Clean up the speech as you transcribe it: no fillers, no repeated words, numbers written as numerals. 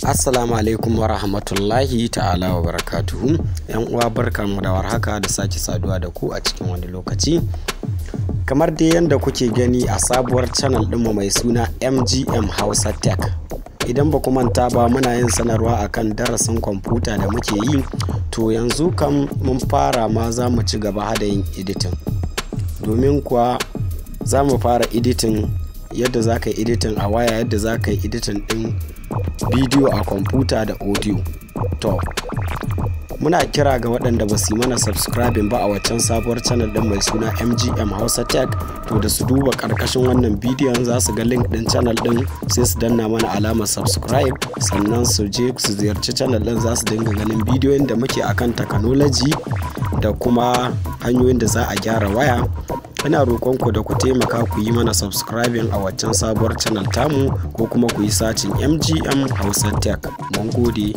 Assalamu alaikum wa rahmatullahi ta'ala wa barakatuhu. Yan uwa, barkanmu da warhaka da sake saduwa da ku a cikin wani lokaci. Kamar dai yadda kuke gani a sabuwar channel ɗinmu mai suna MGM Hausa Tech. Idan ba ku manta ba, muna yin sanarwa akan darasin kwamfuta da muke yi. To, yanzu kam mun fara ma, za mu ci gaba da yin editing. Domin kuwa za mu fara editing, yadda za ka yi editing a waya, yadda za ka yi editing ɗin bidiyo a kwamfuta da audio. To, muna kira ga waɗanda ba su yi mana subscribing ba a waccan sabuwar channel ɗin mai suna MGM Hausa Tech, to da su duba ƙarƙashin wannan bidiyon, za su ga link ɗin channel ɗin, sai su danna mana alamar subscribe, sannan su je su ziyarci channel ɗin. Za su dinga ganin bidiyoyin da muke akan technology da kuma hanyoyin da za a gyara waya. Ina roƙon ku da ku taimaka ku yi mana subscribing a waccan sabuwar channel tamu, ko kuma ku yi searching MGM Hausa Tech. Mun gode.